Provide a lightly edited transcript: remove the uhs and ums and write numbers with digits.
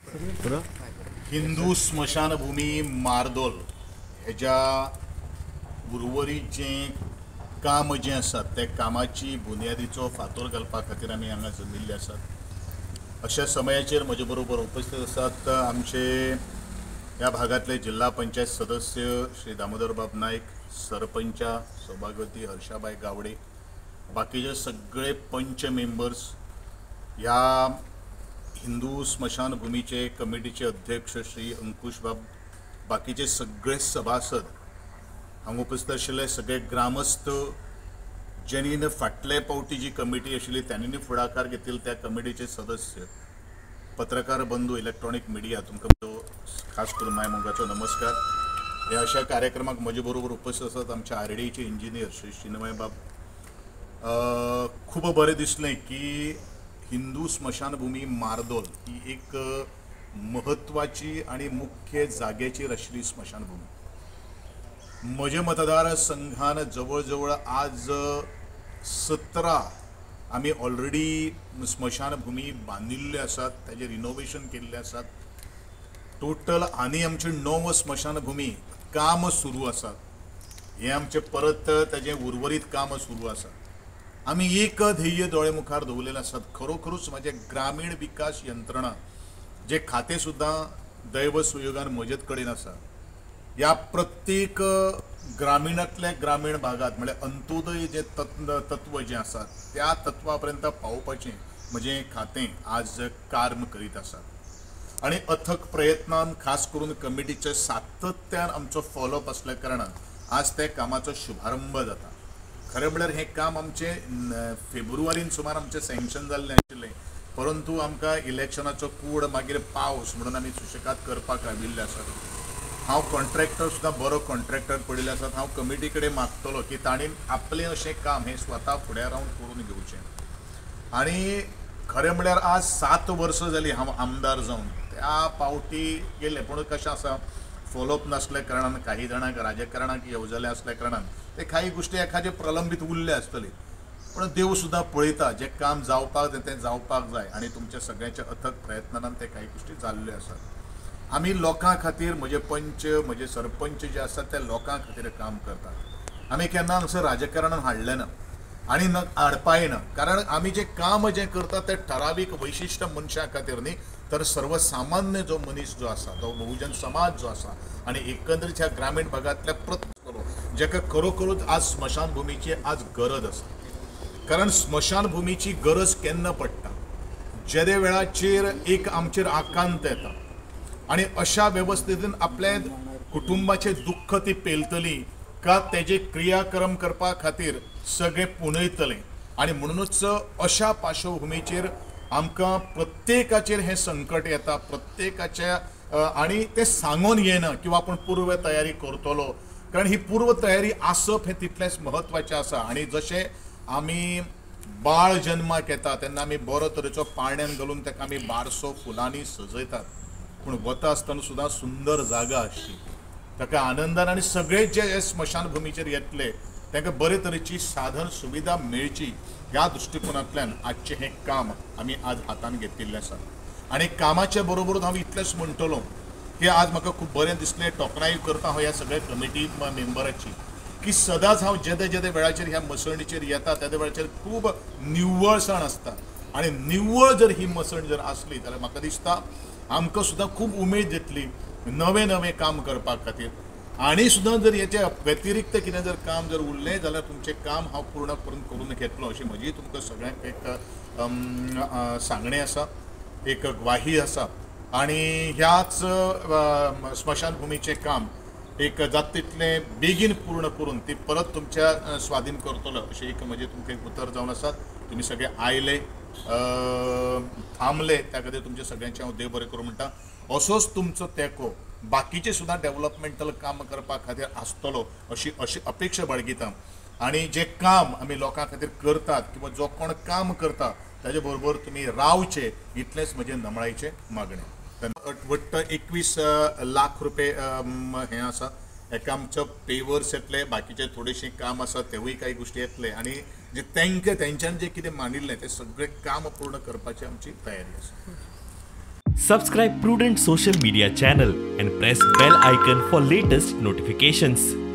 हिंदू स्मशानभूमी मार्दोल हेज्या उर्वरीत जें काम जें आसा त्या कामाची बुन्यादीचो फातोर घालपा खातीर आमी हांगा जमिल्ले आसात. अशा समयाचेर म्हजे बरोबर उपस्थित आसात आमचे ह्या भागांतले जिल्हा पंचायत सदस्य श्री दामोदरबाब नायक, सरपंचा सौभाग्यवती हर्षाबाई गावडे, बाकीचे सगळे पंच मेंबर्स, ह्या हिंदू स्मशानभूमीचे कमिटीचे अध्यक्ष श्री अंकुशबाब, बाकीचे सगळे सभासद, हांगा उपस्थित आशिल्ले सगळे ग्रामस्थ, जेणीन फाटले पावटी जी कमिटी आशिल्ली तांणी फुडाकार घेतिल्ले त्या कमिटीचे सदस्य, पत्रकार बंधू, इलेक्ट्रॉनिक मिडिया, तुमकां खास करून माय मोगाचो नमस्कार. ह्या अशा कार्यक्रमाक म्हजे बरोबर उपस्थित आसात आमच्या आरडीचे इंजिनियर श्री शिनमयबाब. खूब बरें दिसलें की हिंदू स्मशानभूमी मार्दोल ही एक महत्वाची आणि मुख्य जाग्याचेर आशिल्ली स्मशानभूमी. म्हजे मतदारसंघान जवळ जवळ आज 17 आमी ऑलरेडी स्मशानभूमी बांदिल्ल्यो आसात, ताजें रिनोवेशन केल्लें आसात. टोटल आनी आमचे 9 स्मशानभूमी काम सुरू आसात. हें आमचें परत ताजें उर्वरीत काम सुरू आसा. आमी एक ध्येय दोळे मुखार दवरलेलें आसात. खरोखरूच म्हाजें ग्रामीण विकास यंत्रणा जे खातें सुद्दां दैव सुयोगान म्हजेच कडेन आसा, ह्या प्रत्येक ग्रामीणांतल्या ग्रामीण भागांत म्हळ्यार अंत्योदय जे तत्व जें आसा त्या तत्वा पर्यंत पावोवपाचें म्हजें खातें आज कार्म करीत आसा. आनी अथक प्रयत्नान खास करून कमिटीचे सातत्यान आमचो फॉलोअप आसल्या कारणान आज त्या कामाचो शुभारंभ जाता. खरें म्हळ्यार हें काम आमचें फेब्रुवारीन सुमार आमचें सँक्शन जाल्लें आशिल्लें, परंतु आमकां इलेक्शनाचो कूड मागीर पावस म्हणून आमी सुशेगाद करपाक राविल्ले आसात. हांव कॉन्ट्रॅक्टर सुद्दां बरो कॉन्ट्रॅक्टर पडिल्ले आसात. हांव कमिटी कडेन मागतलो की तांणी आपलें अशें काम हें स्वता फुडें रावन करून घेवचें. आनी खरें म्हळ्यार आज 7 वर्सां जालीं हांव आमदार जावन, त्या पावटी गेले, पूण कशें आसा फॉलोअप नासल्या कारणान काही जाणांक राजकारणाक येवजलें आसल्या कारणान ते काही गोश्टी एखादे प्रलंबीत उरले आसतली. पूण देव सुद्दां पळयता जें काम जावपाक जाय तें जावपाक जाय आनी तुमच्या सगळ्यांच्या अथक प्रयत्नान ते काही गोश्टी जाल्ल्यो आसात. आमी लोकां खातीर, म्हजे पंच म्हजे सरपंच जे आसात ते लोकां खातीर काम करतात. आमी केन्ना हांगासर राजकारणान हाडलें ना आनी न हाडपाय ना, कारण आमी जें काम जें करतात तें ठरावीक वैशिश्ट मनशां खातीर न्ही, तर सर्वसामान्य जो मनीस जो आसा तो बहुजन समाज जो आसा आनी एकंदरीत ह्या ग्रामीण भागांतल्या प्रत्येक जेका खरोखरूच आज स्मशानभूमीची आज गरज आसा. कारण स्मशानभूमीची गरज केन्ना पडटा, जेदे वेळाचेर एक आमचेर आकांत येता आनी अशा वेवस्थेन आपल्या कुटुंबाचें दुख्ख ती पेलतली का तेजे क्रियाक्रम करपा खातीर सगळें पुनयतलें. आनी म्हणुनूच अशा पार्श्वभुमीचेर आमकां प्रत्येकाचेर हें संकट येता, प्रत्येकाच्या आनी तें सांगून येना किंवा आपूण पूर्व तयारी करतलो, कारण ही पूर्व तयारी आसप हें तितलेंच म्हत्वाचें आसा. आनी जशें आमी बाळ जन्माक येता तेन्ना आमी बरो तरेचो पाळण्यान घालून ताका आमी बारसो फुलांनी सजयतात, पूण वता आसतना सुद्दां सुंदर जागा आसची ताका आनंदान आनी सगळे जे स्मशानभुमीचेर येतले तांकां बरे तरेची साधन सुविधा मेळची ह्या दृश्टिकोनांतल्यान आजचें हें काम आमी आज हातान घेतिल्लें आसा. आनी कामाच्या बरोबरूच हांव इतलेंच म्हणटलो की आज म्हाका खूब बरें दिसलें, तोखणाय करता हांव ह्या सगळ्या कमिटी मेंबराची की सदांच हांव जेदे जेदे वेळाचेर ह्या मसणीचेर येता तेदे वेळाचेर खूब निव्वळसाण आसता आनी निव्वळ जर ही मसण जर आसली जाल्यार म्हाका दिसता आमकां सुद्दां खूब उमेद येतली नवें नवें काम करपा खातीर. आनी सुद्दां जर हेच्या व्यतिरिक्त कितें जर काम जर उरलें जाल्यार तुमचें काम हांव पूर्ण करून घेतलो अशी म्हजी तुमकां सगळ्यांक एक सांगणें आसा, एक ग्वाही आसा. आनी ह्याच स्मशानभुमीचें काम एक जाता तितलें बेगीन पूर्ण करून ती परत तुमच्या स्वाधीन करतलो अशें एक म्हजें तुमकां एक उतर जावन आसा. तुमी सगळे आयले, थांबले, त्या खातीर तुमच्या सगळ्यांचें हांव देव बरें करूं म्हणटा. असोच तुमचो तेंको बाकीचें सुद्दां डेवलपमेंटल काम करपा खातीर आसतलो अशी अशी अपेक्षा बाळगिता. आनी जें काम आमी लोकां खातीर करतात किंवा जो कोण काम करता ताजे बरोबर तुमी रावचे इतलेंच म्हजें नमळायेचें मागणें. वट्ट 21 लाख रुपये हें आसा. एका आमचो पेवर्स येतले, बाकीचे थोडेशें काम आसा तेवूय कांय गोश्टी येतले आनी जे तेंकां तेंच्यान जें कितें मांडिल्लें तें सगळें काम पूर्ण करपाची आमची तयारी आसा. Subscribe Prudent social media channel and press bell icon for latest notifications.